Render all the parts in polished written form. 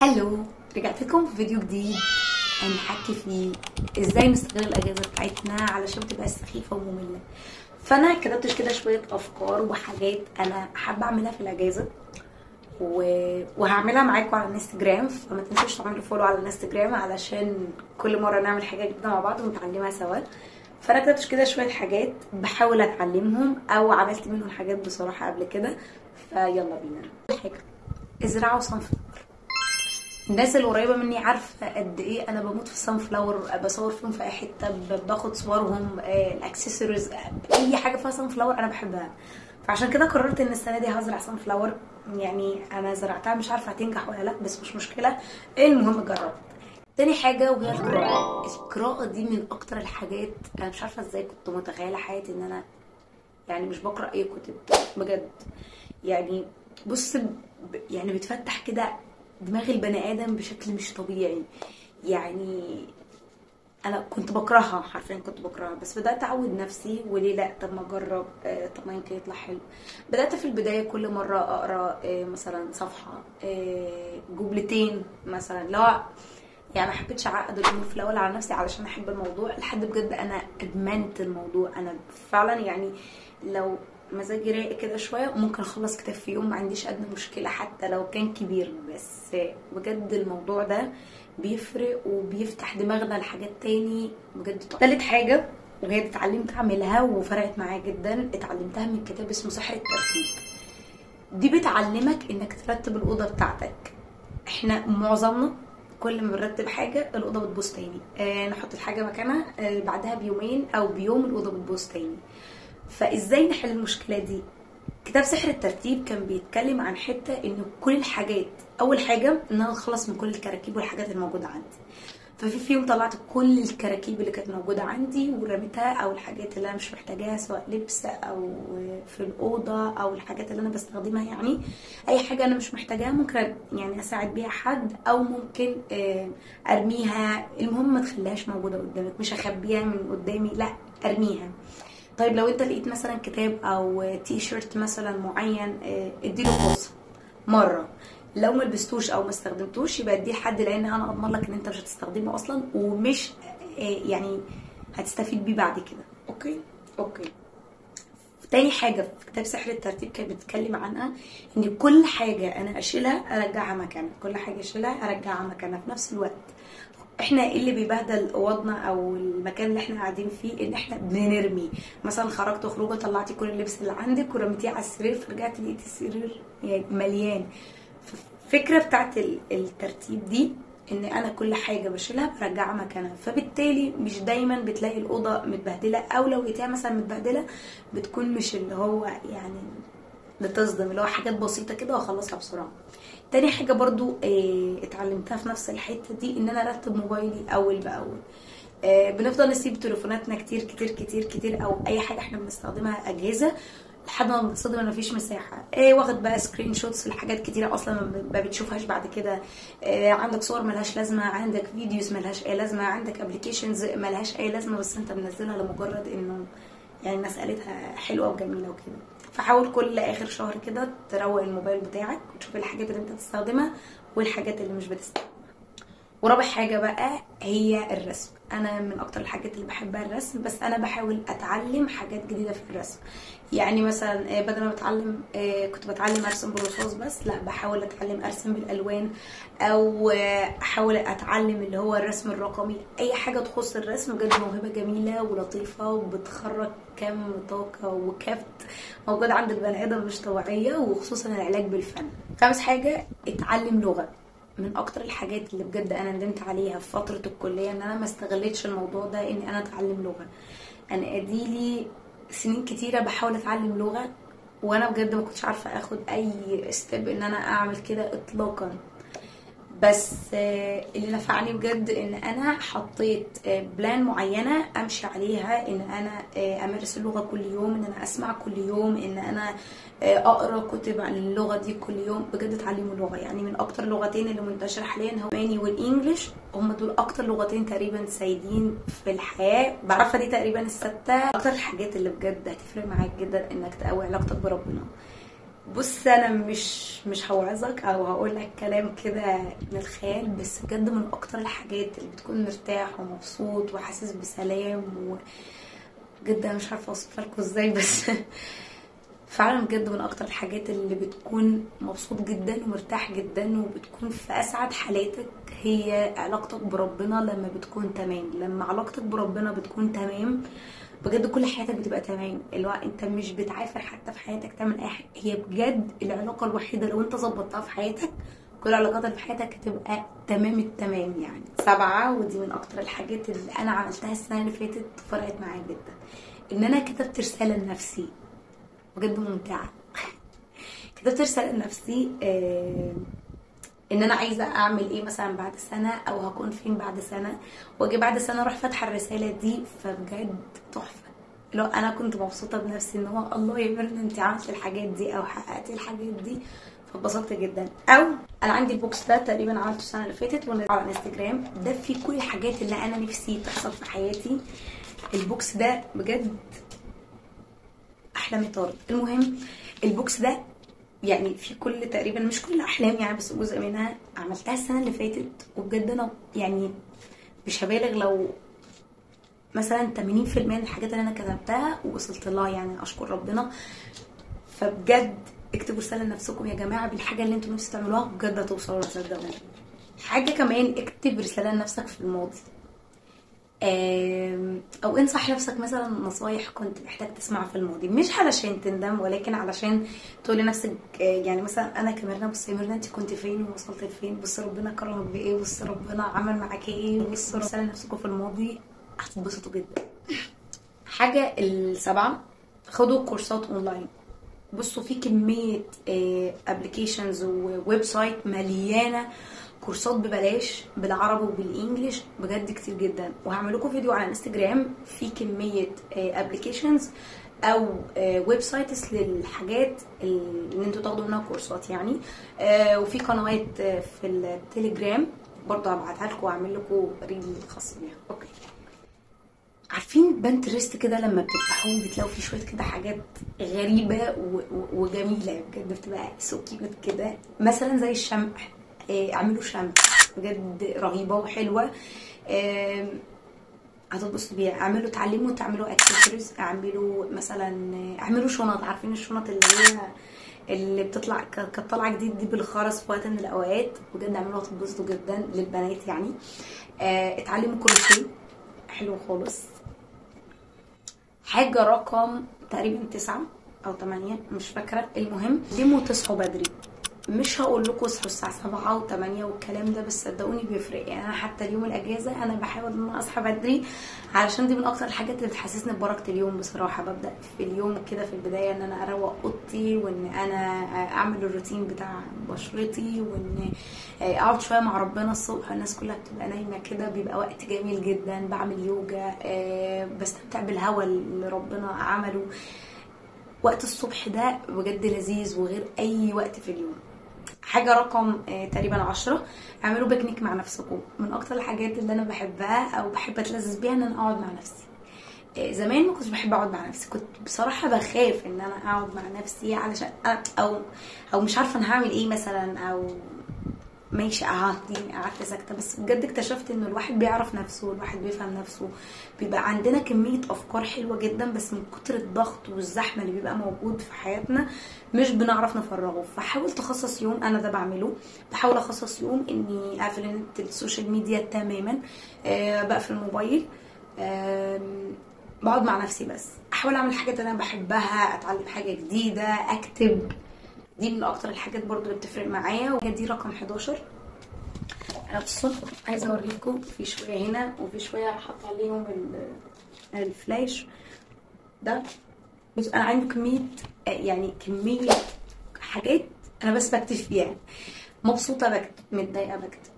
Hello، رجعت لكم في فيديو جديد هنحكي فيه ازاي نستغل الاجازة بتاعتنا علشان ما تبقاش سخيفة وممله. فانا كتبت كده شوية افكار وحاجات انا حابة اعملها في الاجازة وهعملها معاكم على الانستجرام، فما تنسوش تعملوا follow على الانستجرام علشان كل مرة نعمل حاجة جديدة مع بعض ونتعلمها سوا. فانا كتبت كده شوية حاجات بحاول اتعلمهم او عملت منهم حاجات بصراحة قبل كده، فيلا بينا. اول حاجة، ازرعوا sunflower. الناس اللي قريبه مني عارفه قد ايه انا بموت في ال sunflower، بصور فيهم في اي حتة، باخد صورهم، الاكسسوارز، اي حاجة فيها sunflower انا بحبها. فعشان كده قررت ان السنة دي هزرع sunflower. يعني انا زرعتها مش عارفه هتنجح ولا لا، بس مش مشكلة، المهم جربت. تاني حاجة وهي القراءة. القراءة دي من اكتر الحاجات انا مش عارفه ازاي كنت متخيله حياتي ان انا يعني مش بقرا اي كتب بجد. يعني بص، يعني بتفتح كده دماغ البني ادم بشكل مش طبيعي. يعني انا كنت بكرهها، حرفيا كنت بكرهها، بس بدات اعود نفسي وليه لا، طب ما اجرب، طب ما يمكن يطلع حلو. بدات في البداية كل مرة اقرا مثلا صفحة، جملتين مثلا، لا يعني ما حبيتش اعقد الامور في الاول على نفسي علشان احب الموضوع، لحد بجد انا ادمنت الموضوع. انا فعلا يعني لو مزاجي رايق كده شوية ممكن اخلص كتاب في يوم، ما عنديش ادنى مشكلة حتى لو كان كبير. بس بجد الموضوع ده بيفرق وبيفتح دماغنا لحاجات تاني بجد. تالت حاجة وهي اتعلمت اعملها وفرقت معايا جدا، اتعلمتها من كتاب اسمه سحر الترتيب. دي بتعلمك انك ترتب الاوضة بتاعتك. احنا معظمنا كل ما بنرتب حاجة الاوضة بتبوظ تاني، نحط الحاجة مكانها، بعدها بيومين او بيوم الاوضة بتبوظ تاني. فازاي نحل المشكلة دي؟ كتاب سحر الترتيب كان بيتكلم عن حتة ان كل الحاجات، اول حاجة ان انا اتخلص من كل الكراكيب والحاجات الموجودة عندي. ففي يوم طلعت كل الكراكيب اللي كانت موجودة عندي ورميتها، او الحاجات اللي انا مش محتاجاها سواء لبس او في الاوضة او الحاجات اللي انا بستخدمها. يعني اي حاجة انا مش محتاجاها ممكن يعني اساعد بيها حد او ممكن ارميها. المهم ما تخليهاش موجودة قدامك، مش اخبيها من قدامي، لا ارميها. طيب لو انت لقيت مثلا كتاب او تي شيرت مثلا معين، اديله فرصة مرة، لو ما لبستوش او ما استخدمتوش يبقى اديه لحد، لان انا اضمن لك ان انت مش هتستخدمه اصلا ومش يعني هتستفيد بيه بعد كده. okay. تاني حاجة في كتاب سحر الترتيب كانت بتتكلم عنها ان كل حاجة انا اشيلها ارجعها مكانها، كل حاجة اشيلها ارجعها مكانها. في نفس الوقت احنا اللي بيبهدل اوضنا او المكان اللي احنا قاعدين فيه ان احنا بنرمي. مثلا خرجت خروجه طلعتي كل اللبس اللي عندك ورميتيه على السرير، فرجعتي لقيتي السرير يعني مليان. الفكرة بتاعت الترتيب دي ان انا كل حاجة بشيلها برجعها مكانها، فبالتالي مش دايما بتلاقي الاوضة متبهدله، او لو لقيتيها مثلا متبهدله بتكون مش اللي هو يعني بتصدم، اللي هو حاجات بسيطة كده واخلصها بسرعة. تاني حاجة برضو اتعلمتها في نفس الحتة دي ان انا ارتب موبايلي اول باول. بنفضل نسيب تليفوناتنا كتير كتير كتير كتير، او اي حاجة احنا بنستخدمها اجهزة، لحد ما بنتصدم ان مفيش مساحة. واخد بقى screenshots لحاجات كتيرة اصلا ما بتشوفهاش بعد كده. عندك صور ملهاش لازمه، عندك videos ملهاش اي لازمه، عندك applications ملهاش اي لازمه، بس انت منزلها لمجرد انه يعني الناس قالتها حلوة وجميلة وكده. فحاول كل اخر شهر كده تروق الموبايل بتاعك وتشوف الحاجات اللي انت بتستخدمها والحاجات اللي مش بتستخدمها. ورابع حاجة بقى هي الرسم. انا من اكتر الحاجات اللي بحبها الرسم، بس انا بحاول اتعلم حاجات جديدة في الرسم. يعني مثلا بدل ما بتعلم كنت بتعلم ارسم بالرصاص بس، لا بحاول اتعلم ارسم بالالوان، او احاول اتعلم اللي هو الرسم الرقمي. اي حاجة تخص الرسم بجد موهبة جميلة ولطيفة، وبتخرج كم طاقة وكبت موجود عند البني ادم مش طبيعية، وخصوصا العلاج بالفن. خامس حاجة، اتعلم لغة. من اكتر الحاجات اللي بجد انا ندمت عليها في فترة الكلية ان انا ما استغلتش الموضوع ده، ان انا اتعلم لغة. انا اديلي سنين كتيرة بحاول اتعلم لغة، وانا بجد ما كنتش عارفه اخد اي step ان انا اعمل كده اطلاقا. بس اللي نفعني بجد ان انا حطيت plan معينة امشي عليها، ان انا امارس اللغة كل يوم، ان انا اسمع كل يوم، ان انا اقرا كتب عن اللغة دي كل يوم. بجد اتعلموا لغة، يعني من اكتر لغتين اللي منتشرة حاليا هو الالماني وال English، هم دول اكتر لغتين تقريبا سايدين في الحياة، بعرفها دي تقريبا الستة. اكتر الحاجات اللي بجد هتفرق معاك جدا انك تقوي علاقتك بربنا. بص انا مش هوعظك او هقول لك كلام كده من الخيال، بس بجد من اكتر الحاجات اللي بتكون مرتاح ومبسوط وحاسس بسلام، وبجد انا مش عارفه اوصفها لكم ازاي، بس فعلا بجد من اكتر الحاجات اللي بتكون مبسوط جدا ومرتاح جدا وبتكون في اسعد حالاتك هي علاقتك بربنا لما بتكون تمام. لما علاقتك بربنا بتكون تمام بجد كل حياتك بتبقى تمام، اللي هو انت مش بتعافر حتى في حياتك تعمل اي حاجة. هي بجد العلاقة الوحيدة لو انت ظبطتها في حياتك كل العلاقات اللي في حياتك هتبقى تمام التمام يعني. 7، ودي من اكتر الحاجات اللي انا عملتها السنة اللي فاتت فرقت معايا جدا، ان انا كتبت رسالة لنفسي بجد ممتعة. كتبت رسالة لنفسي ان انا عايزه اعمل ايه مثلا بعد سنة، او هكون فين بعد سنة، واجي بعد سنة اروح فاتحة الرسالة دي، فبجد تحفة. لو انا كنت مبسوطة بنفسي ان هو الله يا ميرنا انت عملتي الحاجات دي او حققتي الحاجات دي، فاتبسطت جدا. او انا عندي ال box ده تقريبا عملته السنة اللي فاتت ونزلته على انستجرام، ده فيه كل الحاجات اللي انا نفسي تحصل في حياتي. ال box ده بجد احلامي طارت. المهم ال box ده يعني في كل تقريبا، مش كل احلامي يعني، بس جزء منها عملتها السنة اللي فاتت، وبجد انا يعني مش هبالغ لو مثلا 80% من الحاجات اللي انا كتبتها وصلت لها، يعني اشكر ربنا. فبجد اكتبوا رسالة لنفسكم يا جماعة بالحاجة اللي انتوا نفسكم تعملوها، بجد هتوصلوا لها صدقوني. حاجة كمان، اكتب رسالة لنفسك في الماضي، او انصح نفسك مثلا نصايح كنت محتاج تسمعها في الماضي، مش علشان تندم ولكن علشان تقول لنفسك يعني مثلا انا كميرنا، بصي يا ميرنا انت كنت فين ووصلت لفين، بصي ربنا كرمك بايه، بصي ربنا عمل معاك ايه. بصي رسالة لنفسكم في الماضي هتتبسطوا جدا. حاجة 7، خدوا كورسات اونلاين. بصوا في كمية applications و website مليانة كورسات ببلاش بالعربي وبال English بجد كتير جدا، وهعمل لكم فيديو على انستجرام في كمية applications او websites للحاجات اللي انتوا تاخدوا منها كورسات يعني. وفي قنوات في التليجرام برضه هبعتها لكم واعمل لكم reel خاص بيها. okay، عارفين بنترست كده لما بتفتحوه بتلاقوا فيه شوية كده حاجات غريبة وجميلة بجد، بتبقى so cute كده. مثلا زي الشمع، اعملوا شمع بجد رهيبة وحلوه، هتتبسطوا بيها. اعملوا، اتعلموا تعملوا اكسسوارز، اعملوا مثلا، اعملوا شنط. عارفين الشنط اللي هي اللي بتطلع كانت طالعه جديد دي بالخرز في وقت من الاوقات، بجد اعملوها هتتبسطوا جدا للبنات يعني. اتعلموا كروشيه حلو خالص. حاجة رقم تقريبا 9 او 8 مش فاكره، المهم لموا تصحوا بدري. مش هقول لكم اصحوا الساعة 7 و8 والكلام ده، بس صدقوني بيفرق يعني. انا حتى اليوم الاجازة انا بحاول ان انا اصحى بدري، علشان دي من اكتر الحاجات اللي بتحسسني ببركة اليوم بصراحة. ببدا في اليوم كده في البداية ان انا اروق اوضتي، وان انا اعمل الروتين بتاع بشرتي، وان اقعد شوية مع ربنا الصبح، الناس كلها بتبقى نايمة كده، بيبقى وقت جميل جدا. بعمل يوجا، بستمتع بالهواء اللي ربنا عمله. وقت الصبح ده بجد لذيذ وغير اي وقت في اليوم. حاجة رقم تقريبا 10، اعملوا بيكنيك مع نفسكم. من اكتر الحاجات اللي انا بحبها او بحب اتلذذ بيها ان انا اقعد مع نفسي. زمان ما كنتش بحب اقعد مع نفسي، كنت بصراحة بخاف ان انا اقعد مع نفسي علشان او مش عارفه انا هعمل ايه مثلا، او ماشي قعدت ساكته. بس بجد اكتشفت ان الواحد بيعرف نفسه، الواحد بيفهم نفسه، بيبقى عندنا كمية افكار حلوة جدا، بس من كتر الضغط والزحمه اللي بيبقى موجود في حياتنا مش بنعرف نفرغه. فحاول تخصص يوم، انا ده بعمله، بحاول اخصص يوم اني اقفل النت ال social media تماما، بقفل الموبايل، بقعد مع نفسي بس، احاول اعمل حاجات انا بحبها، اتعلم حاجة جديدة، اكتب. دي من اكتر الحاجات برضو اللي بتفرق معايا. ودي رقم 11. انا بصوا عايزه اوريكم في شوية هنا وفي شوية حاطه عليهم الفلاش ده. بص انا عندي كمية، يعني كمية حاجات انا بس بكتب فيها. مبسوطة بكتب، متضايقة بكتب،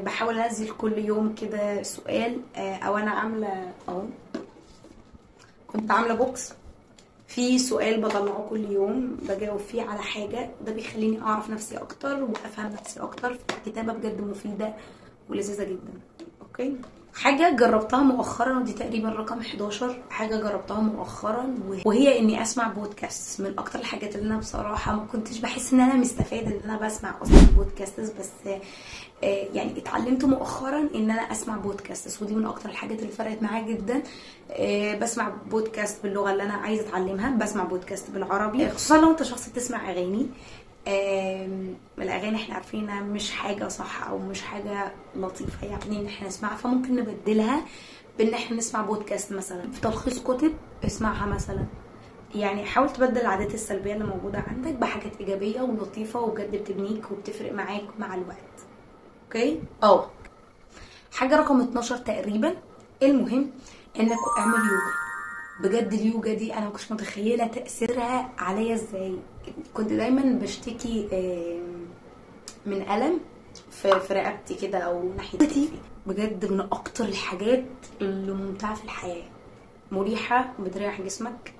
بحاول انزل كل يوم كده سؤال، او انا عامله اهو، كنت عامله box في سؤال بطلعه كل يوم بجاوب فيه على حاجة. ده بيخليني اعرف نفسي اكتر وافهم نفسي اكتر. الكتابة بجد مفيدة ولذيذه جدا. okay. okay. حاجة جربتها مؤخرا، ودي تقريبا رقم 11 حاجة جربتها مؤخرا، وهي اني اسمع بودكاست. من اكتر الحاجات اللي انا بصراحة ما كنتش بحس ان انا مستفادة ان انا بسمع اصلا بودكاست، بس يعني اتعلمت مؤخرا ان انا اسمع بودكاست، ودي من اكتر الحاجات اللي فرقت معايا جدا. بسمع بودكاست باللغة اللي انا عايزه اتعلمها، بسمع بودكاست بالعربي، خصوصا لو انت شخص بتسمع اغاني. الاغاني احنا عارفين انها مش حاجة صح او مش حاجة لطيفة يعني ان احنا نسمعها، فممكن نبدلها بان احنا نسمع بودكاست مثلا. في تلخيص كتب اسمعها مثلا. يعني حاول تبدل العادات السلبية اللي موجودة عندك بحاجات ايجابية ولطيفة وبجد بتبنيك وبتفرق معاك مع الوقت. okay. حاجة رقم 12 تقريبا، المهم انك اعمل يوجا. بجد اليوجا دي انا ما كنتش متخيله تاثيرها عليا ازاي. كنت دايما بشتكي من الم في رقبتي كده او ناحية كتفي. بجد من اكتر الحاجات اللي ممتعة في الحياة، مريحه، بتريح جسمك،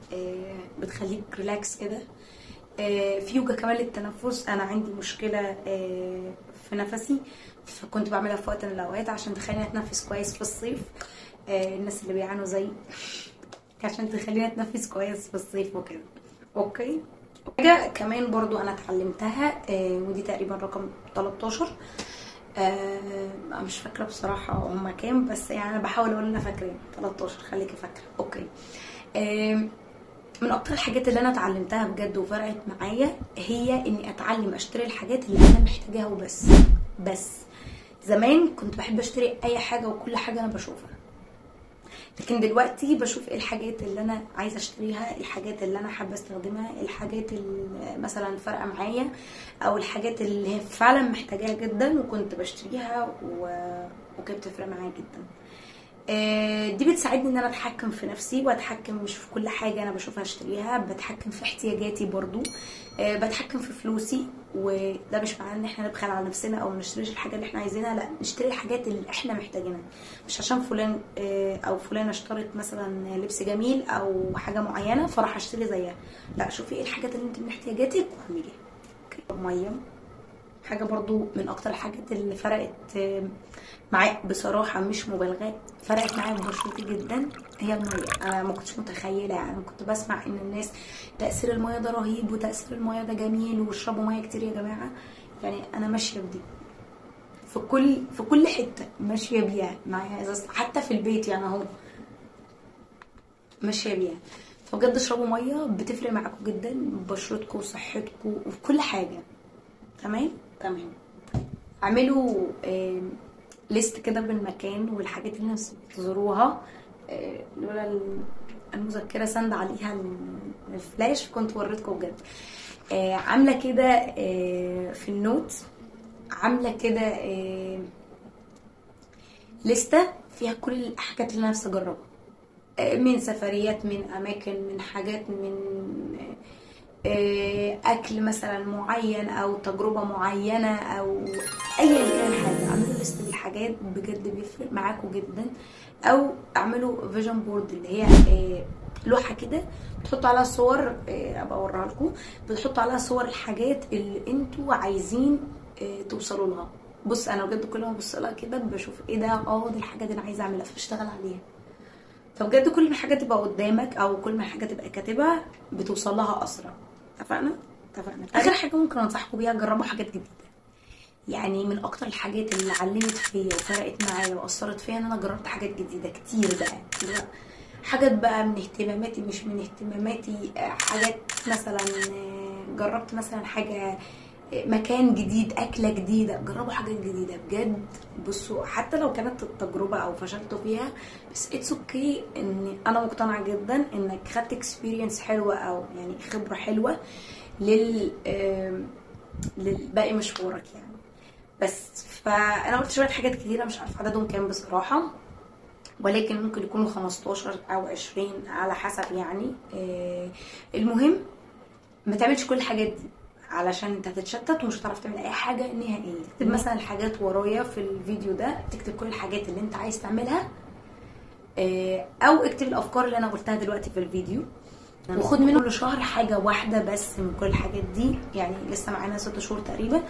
بتخليك relax كده. في يوجا كمان للتنفس. انا عندي مشكلة في نفسي، فكنت بعملها في وقت من الاوقات عشان تخليني اتنفس كويس في الصيف. الناس اللي بيعانوا زي عشان تخليني اتنفس كويس في الصيف وكده. okay. حاجة كمان برضو انا اتعلمتها، ودي تقريبا رقم 13، مش فاكره بصراحة هما كام، بس يعني انا بحاول اقول انا فاكره 13، خليكي فاكره. okay. من اكتر الحاجات اللي انا اتعلمتها بجد وفرقت معايا هي اني اتعلم اشتري الحاجات اللي انا محتاجاها وبس. بس زمان كنت بحب اشتري اي حاجة وكل حاجة انا بشوفها، لكن دلوقتي بشوف ايه الحاجات اللي انا عايزه اشتريها، الحاجات اللي انا حابة استخدمها، الحاجات اللي مثلا فارقه معايا، او الحاجات اللي هي فعلا محتاجاها جدا وكنت بشتريها وكانت بتفرق معايا جدا. دي بتساعدني ان انا اتحكم في نفسي، واتحكم مش في كل حاجة انا بشوفها اشتريها، بتحكم في احتياجاتي برضو، بتحكم في فلوسي. وده مش معناه ان احنا نبخل على نفسنا او ما نشتريش الحاجة اللي احنا عايزينها، لا، نشتري الحاجات اللي احنا محتاجينها. مش عشان فلان او فلانه اشترت مثلا لبس جميل او حاجة معينة فراح اشتري زيها، لا، شوفي ايه الحاجات اللي انت من احتياجاتك واعمليها. مية، حاجة برضو من اكتر الحاجات اللي فرقت معايا بصراحة، مش مبالغات، فرقت معايا في بشرتي جدا هي المية. انا ما كنتش متخيله، يعني كنت بسمع ان الناس تاثير المية ده رهيب وتاثير المية ده جميل واشربوا مية كتير يا جماعة. يعني انا ماشية بدي في كل حتة، ماشية بيها معايا ازازة، حتى في البيت يعني اهو ماشية بيها. فبجد اشربوا مية، بتفرق معاكم جدا، بشرتكم وصحتكم وفي كل حاجة. تمام تمام. اعملوا ليست كده بالمكان والحاجات اللي نفسكم تزوروها. لولا المذكرة سند عليها الفلاش كنت وريتكم بجد. عامله كده في ال note، عامله كده لستة فيها كل الحاجات اللي انا نفسي اجربها، من سفريات، من اماكن، من حاجات، من اكل مثلا معين او تجربه معينة او ايا كان حاجة. اعملوا list بالحاجات بجد بيفرق معاكم جدا. او اعملوا vision board اللي هي لوحة كده بتحطوا عليها صور، ابقى اوريها لكم، بتحطوا عليها صور الحاجات اللي انتوا عايزين توصلوا لها. بص انا بجد كل ما ابص لها كده بشوف ايه ده، دي الحاجات اللي انا عايزه اعملها فبشتغل عليها. فبجد كل ما حاجة تبقى قدامك او كل ما حاجة تبقى كاتبها بتوصل لها اسرع. اتفقنا؟ اتفقنا. اخر حاجة ممكن انصحكم بيها، جربوا حاجات جديدة. يعني من اكتر الحاجات اللي علمت فيا وفرقت معايا واثرت فيا ان انا جربت حاجات جديدة كتير بقى، حاجات بقى من اهتماماتي مش من اهتماماتي، حاجات مثلا جربت مثلا حاجة، مكان جديد، اكله جديدة. جربوا حاجات جديدة بجد. بصوا حتى لو كانت التجربة او فشلتوا فيها، بس it's okay. ان انا مقتنعة جدا انك خدت experience حلوة او يعني خبره حلوة للباقي مشوارك يعني. بس فانا قلت شوية حاجات كتيرة مش عارفه عددهم كام بصراحة، ولكن ممكن يكونوا 15 او 20 على حسب يعني. المهم ما تعملش كل الحاجات دي علشان انت هتتشتت ومش هتعرف تعمل اي حاجة نهائيا. تكتب مثلا الحاجات ورايا في الفيديو ده، تكتب كل الحاجات اللي انت عايز تعملها، او اكتب الافكار اللي انا قلتها دلوقتي في الفيديو. وخد منه كل شهر حاجة واحدة بس من كل الحاجات دي، يعني لسه معانا 6 شهور تقريبا،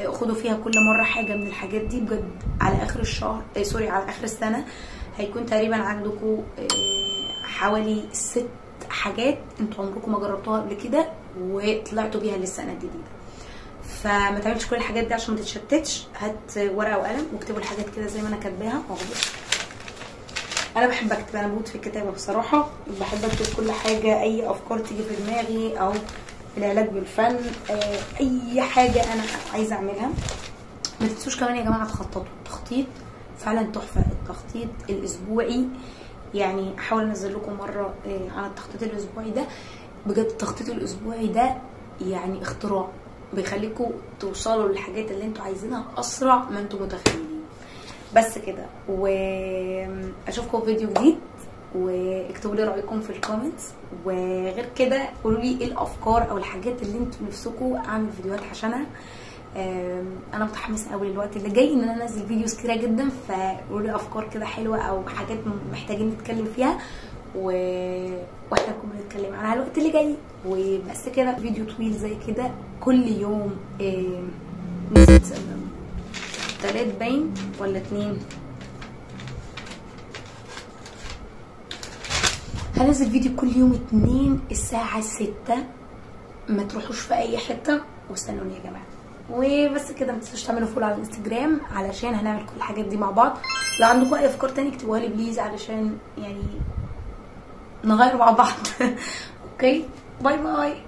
خدوا فيها كل مرة حاجة من الحاجات دي بجد. على اخر الشهر sorry على اخر السنة هيكون تقريبا عندكم حوالي 6 حاجات انتوا عمركم ما جربتوها قبل كده وطلعتوا بيها للسنة الجديدة. فما تعملش كل الحاجات دي عشان ما تتشتتش، هات ورقة وقلم واكتبوا الحاجات كده زي ما انا كاتباها اهو. انا بحب اكتب، انا بموت في الكتابة بصراحة، بحب اكتب كل حاجة، اي افكار تيجي في دماغي او العلاج بالفن، اي حاجة انا عايزه اعملها. ما تنسوش كمان يا جماعة تخططوا، التخطيط فعلا تحفة، التخطيط الاسبوعي، يعني احاول انزل لكم مرة عن التخطيط الاسبوعي ده. بجد التخطيط الاسبوعي ده يعني اختراع، بيخليكم توصلوا للحاجات اللي انتوا عايزينها اسرع ما انتوا متخيلين. بس كده، واشوفكم في فيديو جديد، واكتبوا لي رايكم في ال comments، وغير كده قولوا لي ايه الافكار او الحاجات اللي انتوا نفسكم اعمل فيديوهات عشانها. انا متحمسة قوي للوقت اللي جاي ان انا انزل videos كتيرة جدا، فقولوا لي افكار كده حلوة او حاجات محتاجين نتكلم فيها، واحنا نكون بنتكلم عنها الوقت اللي جاي. وبس كده، فيديو طويل زي كده كل يوم، 3 باين ولا 2، هنزل فيديو كل يوم 2 الساعة 6، ما تروحوش في اي حتة واستنوني يا جماعة. وبس كده، ما تنسوش تعملوا follow على الانستجرام علشان هنعمل كل الحاجات دي مع بعض. لو عندكم اي افكار تاني اكتبوها لي please علشان يعني نغير مع بعض. okay، bye bye.